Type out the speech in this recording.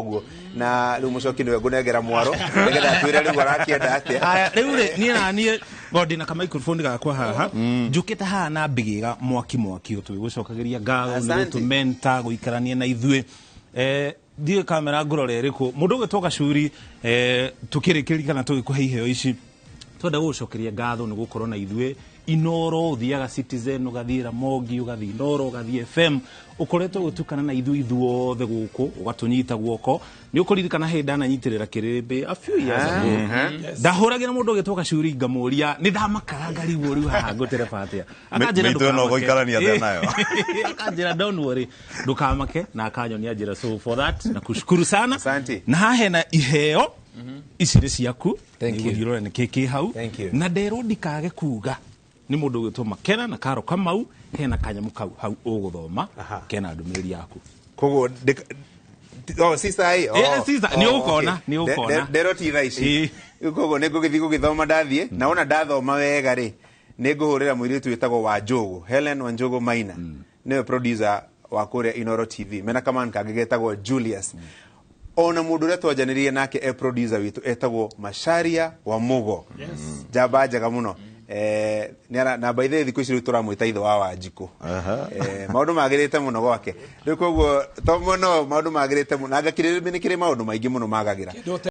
Ũguo na rĩu mũcoki nĩwe ngũnengera mwaro nĩgetha atwĩre rĩu arakĩenda atĩa. Aya, rĩu rĩ, niĩ na niĩ ngo ndĩna ka microphone gakwa haha, njũkĩte haha na mbĩgĩga mwaki mwaki tũgĩgũcokagĩria ngatho nĩ Asante. gũtũmenta gũikarania na ithuĩ. Ndiũĩ kamera ngũrora ĩrĩkũ, mũndũ ũgwĩtwo Gacuri. Tũkĩrĩkĩrĩria kana tũgĩkũhe iheo ici, twenda gũgũcokeria ngatho nĩ gũkorwo na ithuĩ Inoro. Ũthiaga Citizen, ũgathiĩ Ramogi, ũgathiĩ Inoro, ũgathiĩ FM, ũkoretwo ũgĩtukana na ithuĩ ithuothe gũkũ, ũgatũnyita guoko. Nĩ ũkũririkana hĩndĩ ndananyitĩrĩra kĩrĩmbĩ a few years ago, ndahũragĩra mũndũ ũgĩtwo Gacuri ngamũria nĩ ndamakaga ngarigwo rĩu haha ngũtereba atĩa. Akanjĩra Mĩitũ ĩno ndũkamake. ũgũikarania atĩa nayo? Akanjĩra, "Don't worry, ndũkamake," na akanyonia njĩra. So for that nakushukuru sana. Asante. Na haha hena iheo ici nĩ ciaku. Thank you. Nĩgũthiĩ ũrore nĩkĩ kĩ hau. Thank you. Na nderwo ndikage kuga nĩ mũndũ ũgwĩtwo Makena na Karo Kamau, hena kanyamũ kau hau ũgũthoma kena ndũmĩrĩri yaku. Koguo oh, sister ĩ, oh, Eh, sister, nĩ oh, ũkona, okay. nĩ ũkona. Nderwo ti thaa ici. Rĩu koguo nĩ ngũgĩthiĩ gũgĩthoma ndathiĩ, na wona ndathoma wega rĩ, nĩ ngũhũrĩra mũirĩtu wĩtagwo Wanjũgũ, Helen Wanjũgũ Maina, nĩwe producer wa kũrĩa Inoro TV, mena kaman kangĩ getagwo Julius, ona mũndũ ũrĩa twanjanĩrĩire nake e producer witũ etagwo Macharia wa Mugo, njamba njega mũno. Na by the way, thikũ ici rĩu tũramwĩta ithe wa Wanjikũ. Maũndũ magĩrĩte mũno gwake rĩu, koguo to mũno maũndũ magĩrĩte mũno, na ngakĩrĩrĩmbĩ nĩ kĩrĩ maũndũ maingĩ mũno magagĩra.